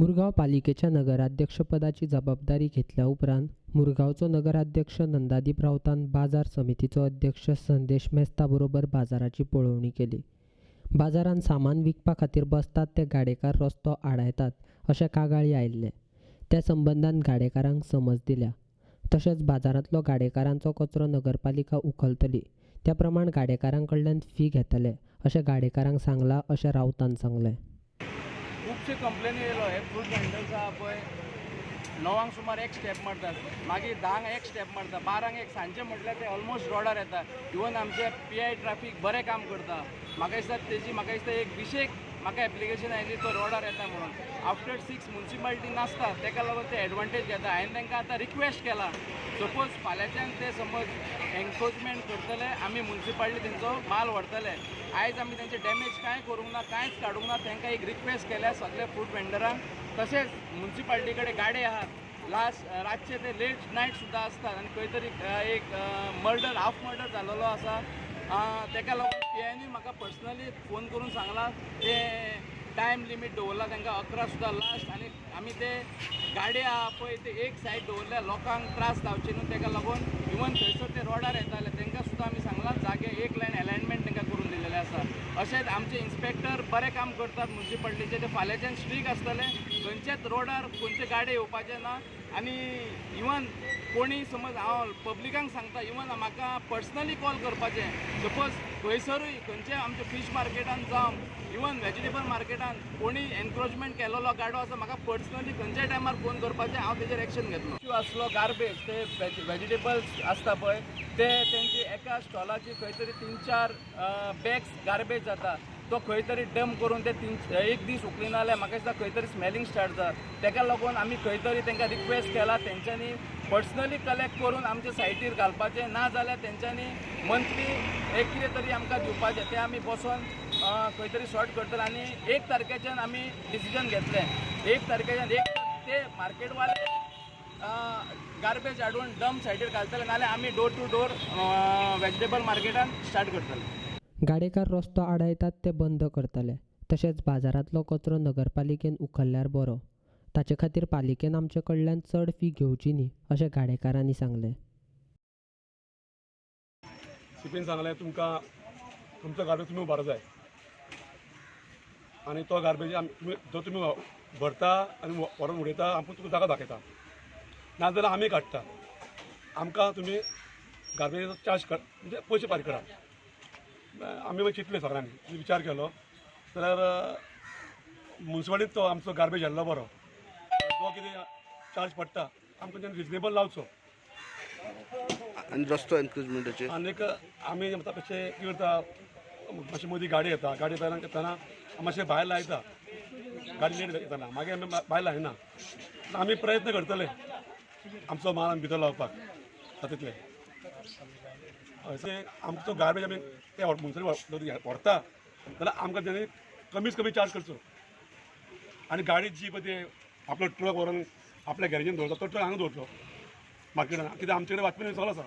मुरगांव पालिकेच्या नगराध्यक्षपदाची जबाबदारी घेतल्या उपरांत मुरगांवचो नगराध्यक्ष नंदादीप राऊतान बाजार समितीचो अध्यक्ष संदेश मेस्ता बरोबर बाजाराची पळोवणी केली. बाजारांत सामान विकपा खातीर बसतात ते गाडेकार रस्तो आडायतात अशें कागाळी आयिल्ले. त्या संबंदान गाडेकारांक समज दिल्या. तशेंच बाजारांतलो गाडेकारांचो कचरो नगरपालिका उखलतली, त्या प्रमाण गाडेकारां कडल्यान फी घेतले अशें गाडेकारांक सांगलां अशें राऊतान सांगलें. खुबशे कंप्लेनी येयलो. हे फ्रूट वेंडर्स आहा पळय, 9 सुमार एक स्टेप मारतात, मागीर 10 एक स्टेप मारता, 12 एक, सांजचे म्हटल्यार ते ऑलमोस्ट रोडार येता. इवन आमचे पीआय ट्राफीक बरें काम करता. म्हाका दिसता तेजी, म्हाका दिसता एक 20 एक म्हाका एप्लिकेशन आयली तो रोडार येता म्हणून. आफ्टर 6 मुन्सिपालिटी नासता, तेका लागून ते एडवांटेज घेता. हांवें तांकां आतां रिक्वेस्ट केला, सपोज फाल्यांच्यान ते समज एन्क्रोचमेंट करतले, आमी मुन्सिपालिटी तेंचो माल व्हरतले. आयज आमी तेंचे डॅमेज कांय करूंक ना, कांयच काडूंक ना. तांकां एक रिक्वेस्ट केल्या सगळे फ्रूट वेंडरांक. तशेंच मुन्सिपालिटी कडेन गाडे आहात, लास्ट रातचे ते लेट नायट सुद्दां आसतात आनी खंय तरी एक मर्डर, हाफ मर्डर जालेलो आसा. तेका लागून पीआयनूय म्हाका पर्सनली फोन करून सांगला, ते टायम लिमीट दवरला तांकां 11 सुद्दां लास्ट. आनी आमी ते गाडी आहा पळय, ते एक सायड दवरल्या, लोकांक त्रास जावचे न्हू तेका लागून. इवन थंयसर ते रोडार येताले, तांकां सुद्दां आमी सांगलां, जागे एक लायन एलायनमेंट तांकां करून दिलेलें आसा. अशेंच आमचे इन्स्पेक्टर बरें काम करतात मुन्सिपालिटीचे. ते फाल्यांच्यान स्ट्रीक आसतले, खंयच्याच रोडार खंयचे गाडे येवपाचे ना. आनी इवन कोणी समज, हांव पब्लिकांक सांगता, इवन म्हाका पर्सनली कॉल करपाचें. सपोज खंयसरूय खंयचे आमचे फीश मार्केटान जावं, इवन वेजिटेबल मार्केटान कोणी एनक्रोचमेंट केलेलो गाडो आसा, म्हाका पर्सनली खंयच्याय टायमार फोन करपाचें, हांव तेजेर एक्शन घेतलो. इश्यू आसलो गार्बेज, ते वेजिटेबल्स आसता पळय, ते तेंची एका स्टॉलाची खंय तरी तीन चार बॅग्स गार्बेज जाता. तो खंय तरी डंप करून ते तीन एक दीस उखलिना जाल्यार म्हाका दिसता खंय तरी स्मेलिंग स्टार्ट जाता. तेका लागून आमी खंय तरी तांकां रिक्वेस्ट केला, तेंच्यांनी पर्सनली कलेक्ट करून आमच्या सायटीर घालपाचें, ना जाल्यार तेंच्यांनी मंथली एक कितें तरी आमकां दिवपाचें. तें आमी बसोन खंय तरी सॉर्ट करतले. आनी 1 तारखेच्यान आमी डिसिजन घेतलें, 1 तारखेच्यान एक ते मार्केटवाले गार्बेज हाडून डंप सायटीर घालतले, नाल्यार आमी डोर टू डोर वेजिटेबल मार्केटान स्टार्ट करतले. गाडेकार रस्तो आडायतात ते बंद करतले. तशेंच बाजारांतलो कचरो नगरपालिकेन उखल्ल्यार बरो. ताचे खातीर पालिकेन आमचे कडल्यान चड फी घेवची न्ही अशें गाडेकारांनी सांगलें. सीपीन सांगलें, तुमकां तुमचो गार्बेज तुमी उबारूंक जाय आनी तो गार्बेज आमी तुमी जो तुमी भरता आनी व्हरोन उडयता, आमकां तुका जागो दाखयता, नाजाल्यार आमी काडटा. आमकां तुमी गार्बेजाचो चार्ज कर, म्हणजे पयशे फारीक करा. आमी मागीर चिंतलें, सगळ्यांनी विचार केलो जाल्यार मुन्सिपालिटीन तो आमचो गार्बेज हाडलो बरो. जो कितें चार्ज पडटा आमकां तेणें रिजनेबल लावचो. आनी रस्तो एन्क्रोचमेंटाचे? आनीक आमी आतां कशें कितें करता, मातशें मदीं गाडी येता, गाडी येतना येतना मातशें भायर लायता. गाडी लेट येतना मागीर आमी भायर लायना. आमी प्रयत्न करतले आमचो माल आमी भितर लावपाक जाता तितले. अशें आमचो गार्बेज आमी ते मुन्सिपालिटी व्हरता जाल्यार आमकां तेणी कमीच कमी चार्ज करचो. आनी गाडी जी पळय ते आपलो ट्रक व्हरोन आपल्या गॅरेजीन दवरता, तो ट्रक हांगा दवरचो मार्केटान, कित्याक आमचे कडेन वॉचमॅन सगळो आसा.